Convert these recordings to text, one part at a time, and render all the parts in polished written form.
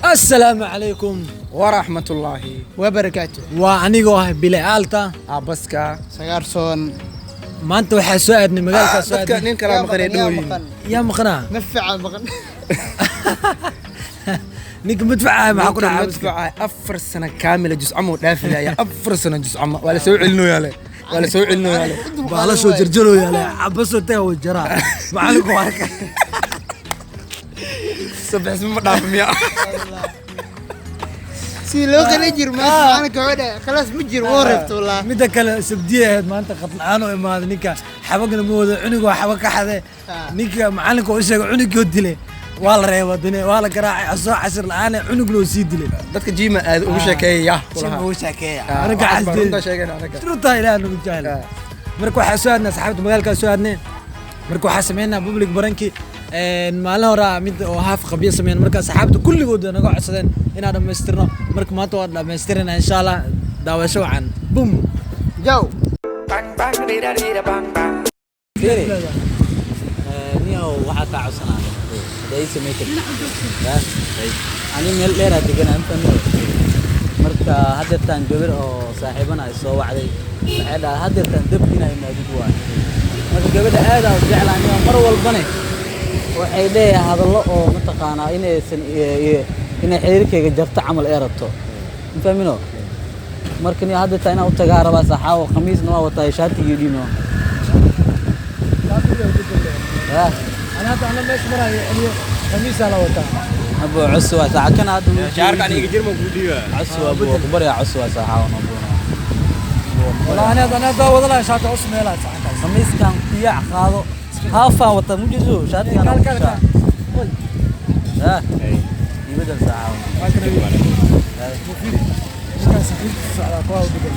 Assalaamu calaykum waraxmatullaahi wabarakaatu. Waa anigoo ah Bilaalta Aabaska Sagaarsoon. Maanta waxaa soo aadnay magaalkaa soo dadka aadnay. Nin kalaa maqanay dhawooyin. Yaa maqnaa? Madfaca maqan. Ninka madfaca maxaa ku ninka dhacay? Madfaca 4 sano kaamila juscamo dhaafilaya, 4 sano juscamo waa la soo celinoyaa le, waa la soo celinoyaa le. Baa la soo jarjarooyaa le, cabasoo taga way jaraa macalinku waa ka sabixismo ma dhaafa miya? Si loo qala jir maanta macalinka wuxuu dhahay khalaas ma jiro, wuu reebta wallah. Midda kale sabdiye ahayd maanta, khadla-aan oo imaaday ninka, xabagna ma wado, cunugoo xabag ka xade. Ninka macalinka u sheegay cunugoo dilay, waa la reeba dine, waa la garaacay asoo cashir la-aan, cunugna oo sii dilay. Dadka jiima aad ugu sheekeeya. Jim ugu sheekeeya. Anaga anaga runta sheegayna anaga. Runtaa ilaah nagu jahli. Marka waxaa soo aadnay asxaabta magaalkaa soo aadnay. Marka waxaa sameynaa public prank-i. Maalin hore mid oo haaf qabyo sameyn, marka asxaabta kulligood naga codsadeen inaan dhammaystirno. Marka maanta waa dhammaystirana insha Allah. Daawasho wacan, bum. Jaw. Fiiri. Niyow, waxaa kaa codsanaa hadda ii samey kartid. Ani meel dheeraa deganaa, ma? Marka haddeertaan gabar oo saaxiibana ay soo wacday, waxay dhahay haddeertaan dab inaa imaadid waay. Marka gabadha aad aan u jeclahay niyow, mar walbane waxay leeyahay hadallo oo mataqaanaa inaysan inay xiriirkayga jarto camal ee rabto, ma fahmino? Marka niyow, haddeertaan inaan u tagaa rabaa saxaawo, khamiisna waa wataa, shaatigii dhino. Ana hadda ana meesha maraayo celiyo, khamiisaa la wataa. Abo cus waa saaca kana hadda. Shaarka aniga jirma ku dhiiba. Cus waa buu ku baryaa, cus waa saaxa no buuna. Walaa ana hadda wada lahaa shaati cusub meelaha saxankaas. Khamiiskan kuyac qaado, haafaan wata mujizo shaatigan. Kaal, kaal, kaal. Ha ibadal saaxa. Ninkaan saxiibkiisa socdaa kuwa u bedel.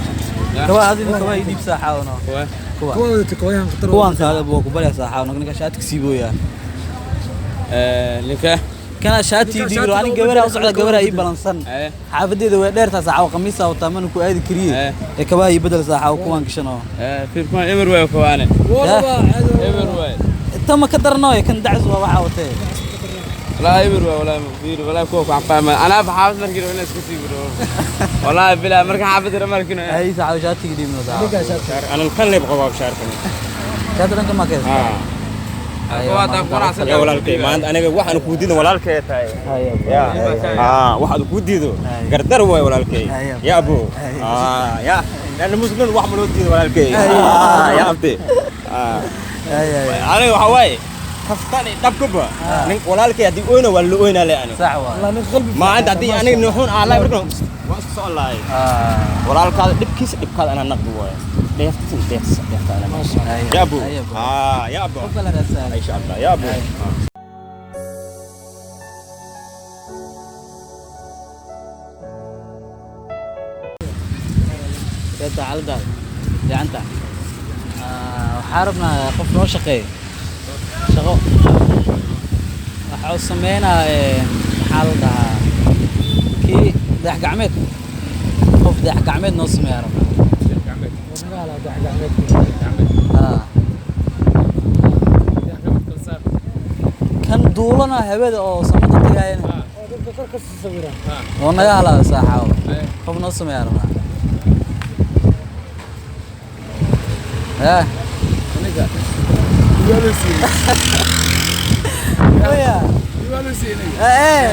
Kawa adiga kawa idib saaxa no kuwa. Kuwa wadata kawayahan khatar. Kuwan qaado buu ku baryaa saaxa no, ninka shaatika siibooya. Ninka kana shaati Ninka dhiibro. shaatiga Ani u gabar u bedel, socda, kawa gabar u ii bedel. balansan. Eh. Xaafadeeda way dheertaa saaxa, khamiisa wataa mana ku aadi kariye. Eh. Ee kabaha ii bedel saaxa, kuwan gashano. Firkuwan eber way kawaane. Walaba. Eber way. Tama ka darnooy kan dacas waa waxa watee. لا eber way ولا fiir ولا kuwa ku fahma ana xaafad markii inaan isku sii biro wallahi bila marka xaafad markii ay saaxa shaatiga dhiibno saaxa. Ninkaa shaati. انا القلب قباب شاركني. Shaati dhanka ma ka اه. Kuwa يا walaalkay, maanta aniga waxaan kuu diido walaalkay tahay ya waxaad kuu diido gardar waay walaalkay. Ya abu ya لأن muslim wax ma loo diido walaalkay ya abti. Aniga waxa waaye kaftani dhabkuba nin walaalkay haddii oyna waa la oynaa le ani. Sax waa. Wallah nin qalbi. Maanta haddii aniga nuxuun aan lahay markan waa isku socon lahay. Walaalkaada dhibkiisa dhibkaada anaa naqdi waaye, dheeftiisa dheeftiisa dheefta anaa naqdi ya abu ya abu. إن شاء الله يا أبو. Xaaladda fiicanta. Waxaa rabnaa qof noo shaqeeyo shaqo. Waxa uu sameynaa, maxaa la dhahaa, kii dayax gacmeed, qof dayax gacmeed noo sameeya rabnaa. Kan duulana hawada oo samada tagaayana oo naga halaayo saaxaawo, qof noo sameeya rabnaa. Oya. Eh,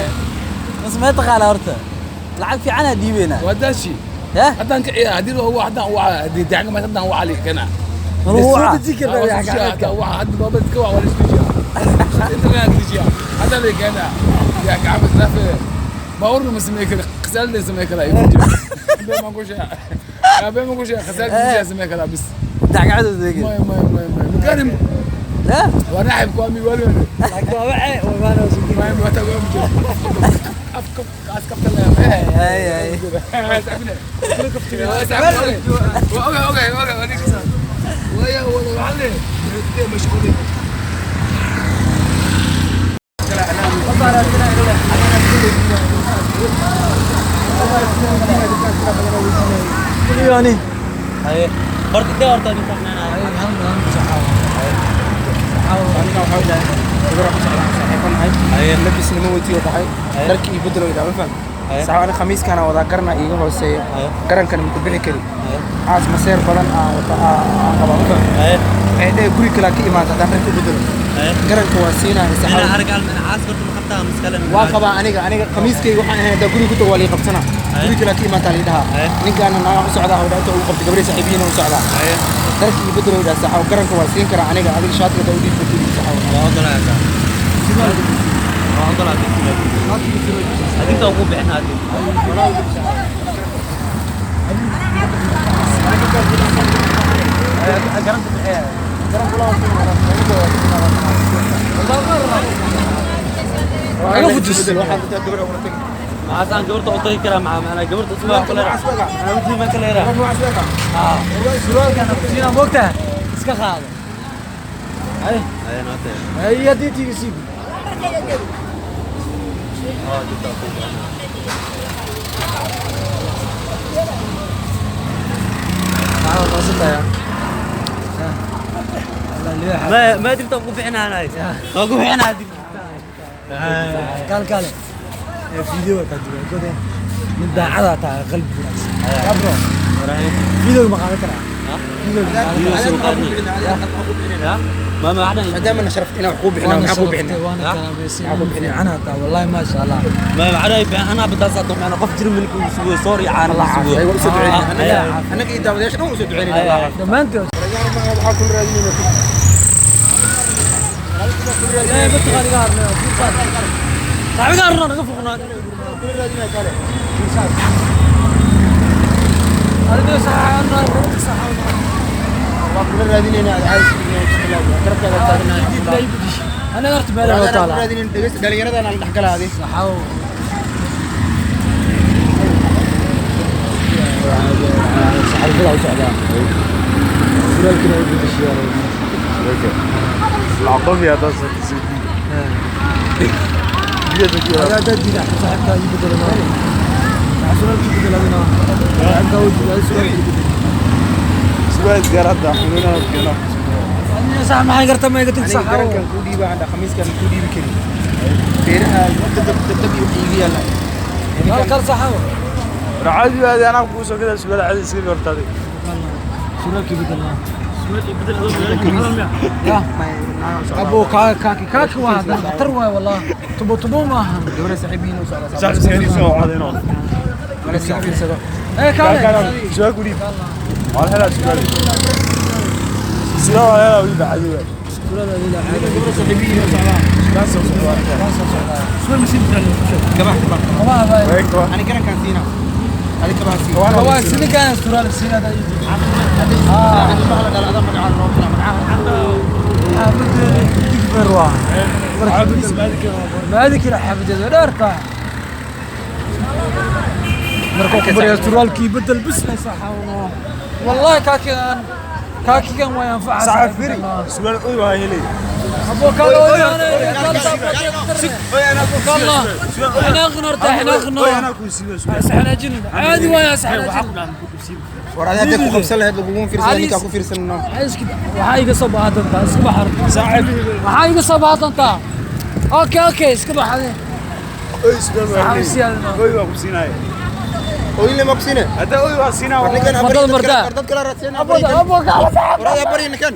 mas ma taqaana horta lacag fiican aa dhiibeynaa. Wadashi. Eh? Haddaan ka ciyaar haddii loo haddaan waa haddii daacga ma haddaan waa ali kana. Maluuca. Waa hadda baabad ka waa wala isku inta la dejiya hadda la kana ya gacmo nafe bawr ma samey kara, qasal la samey kara, bee ma ku shaa ya bee ma ku shaa qasal la samey kara bis. Dacgacada deegay. ما ما ما مكارم. Eh? وانا احب كوامي ولا Laakiin waa wacay oo imaanayso. ما ما تقوم افكف اسكفت الله. Ay ay. اوكي اوكي اوكي ويا ولا معلم مشغولين. Haye. Horta intee horta idin fahmaynaya? Aniga waxaa dhahay gabar ku socdaan saaxiibanahay labisnimo watiyo dhahay dharkii ii bedelo idhaa ma faham saxaab aniga khamiiskaana wadaa garna iiga hooseeya garankana ma ku bixi kari caas maseer badan aan wata aan qabaa ma faham waxay dhahay guri kalaa ka imaata haddaan dharka u bedelo garanka waa siinaya saxaab waa qabaa aniga aniga khamiiskayga waxaan ahayn haddaan guriga ku tago waa lii qabsanaa guri kalaa ka imaataa lii dhahaa ninkaana nagaa u socdaa hawdha inta ugu qabtay gabadhay saaxiibihiina u socdaa dharkii ii bedelo idhaa saxaab garanka waa siin karaa aniga adiga shaatiga hadaa u dhiibi kartid saxaab. Aga fujis. Maxaasaan gabarta u tagi karaa maxaa macnaa gabarta isma kale raa ma kale raa. Siina moogtahay iska qaado. Hay hay haddii tiga sii. ما dirta ugu bixinaa anay ugu bixinaa. Kaal kaale video ka duwan gode min daacada tahay qalbi wanaagsan ya bro video ma qaadan karaa video ma qaadan karaa. ما macna maadaama na sharaftay inaan wax kuu bixinaa maxaa kuu bixinaa waana kalaamaysan fiican hataa wallahi ma sha Allah ما macna ana badaas aad macna qof jir milku sugo sorry aan la sugo. Aywa usoo duceynaa annaga iyo daawadayaasha dhan usoo duceynayna. Dhammaantood waxaa kula raadinayna. لا بتغالي قارنا صاحبي قارنا نقف قرنا أنا صح أنا صح. waa kula raadinayna garabkaaga taagnaa. أنا قرت بالي kula وطالع raadinayna dhegeysta dhallinyaradana la dhexgalaa adi. صحاو صاحبي كده وسعداء سؤال كده يقول الشيء. العقبية تصل هذا ده جديد صاحبك يبدل لنا سؤال يبدل لنا صاحبك سؤال يبدل. سؤال قرأت حنونا كنا. صح ما حقرت ما قلت aniga صح. garankan kuu dhiiba andha khamiiskan kuu dhiibi karin beeraha dab dab iyo iiga yaalla. قال صح. عادي هذا انا بقول كذا سؤال عادي يصير ورتادي. سؤال يبدل لنا يا ابو كاكي كاكي واحد خطر واي والله تبو تبو ما gabadha saaxiibihiina u socdaa. صح سيري سو عادي نو. wala iska fiirsado. ايه كان سؤال قولي على هلا سؤال سؤال هلا ولي عادي. gabadha saaxiibihiina u socdaa. Gabax gabax. ما ani garankan siina adi kabaha sii. هو سنة كان سؤال السنة ده ilmaha la dhala adaa magacaa loo diraa magacaha. تكبر واحد ما ذكر حافظ دارتا مركو كبر يا سروالكي بدل بس لا صح والله كاكي كاكي كان وين ينفع. صح فري سؤال قوي هاي لي. ابو كان الله احنا غنرت احنا غنر احنا جن عادي ويا سحنا جن. War adi hadday ku qabsan lahayd laguguma fiirsan ninkaa ku fiirsanno. Waxaa iga soo baahan doontaa iska baxar waxaa iga soo baahan doontaa okay okay iska baxade. اوي سؤال اوي وابسيناي. Oo in lama ku siine. هذا اوي وابسينا. War ninkan Wadada martaa. war dad kala raadsan. Abo abo kala. War adaa bari ninkan.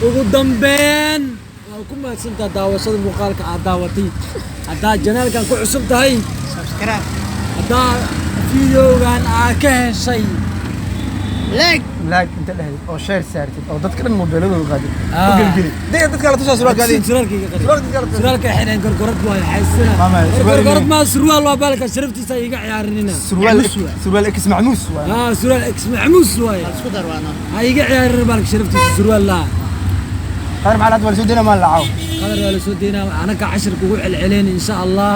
Ugu dambeyn waa ku mahadsantaha daawashada muuqaalka aad daawatay haddaad janaalkan ku cusub tahay Subscribe. Haddaa videogan aad ka heshay Like. Like inta dhehday oo share saartid oo dadka dhan mobeeladooda qaadid Ah. u gelgeli dee dadka la tusaa suraalkaadii. Suraalkayga qari. Suraalka dadka la tusaa. Suraalka xidhan gorgorad waay xaysana. Mama, surwaal gorgorad ma surwaal waa baalka sharaftiisa iga ciyaarinina. Surwaal surwaal ex macmuus waay. Ah surwaal ex macmuus waay. Isku dar waana. Ha iga ciyaarin baalka sharaftiisa surwaal laa. Qaar maxaa hadda waa la soo deynaa maan lacaw. Qadar waa la soo deynaa anaka cashirka ugu celcelin insha Allah.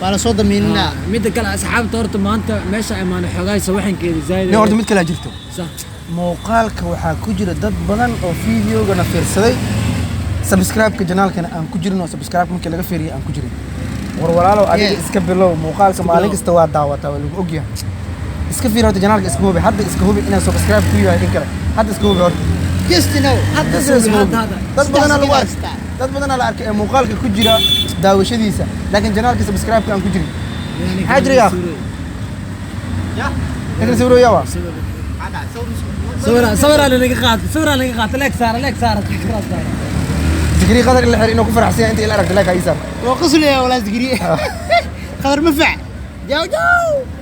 Waa la soo damiinaa. Midda kale asxaabta horta maanta meesha imaana xoogaysa waxankeeda zaid. Nin horta mid kale jirto. Sax. Muuqaalka waxaa ku jira dad badan oo fiideogana fiirsaday subscribe-ka janaalkana aan ku jirin oo subscribe markii laga fiiriyay aan ku jirin. War walaalow adiga Yeah. iska bilow muuqaalka maalin kasta waa daawataa waa lagu ogyahay. Iska fiir horta janaalka iska hubi hadda iska hubi inaan subscribe ku yahay in kale hadda iska hubi horta. Just now. Hadda Hadda hadda hadda. Dad badanaa lagu arkay, Saddex dad badanaa la arkay ee muuqaalka ku jira daawashadiisa, laakiin channelka subscribe-ka aan ku jirin. Maxaa jira yaa? Ninka sawirooyaa waa Sawira, sawira laga qaatay, sawira laga qaatay, leeg saara, leeg saara, subscribe saara. Zikri qadar in la xir inuu ku faraxsan yahay inta ila aragta, like ha ii saar. Waa qoslaya walaa Zikriye. Qadar ma fac. Jaw jaw.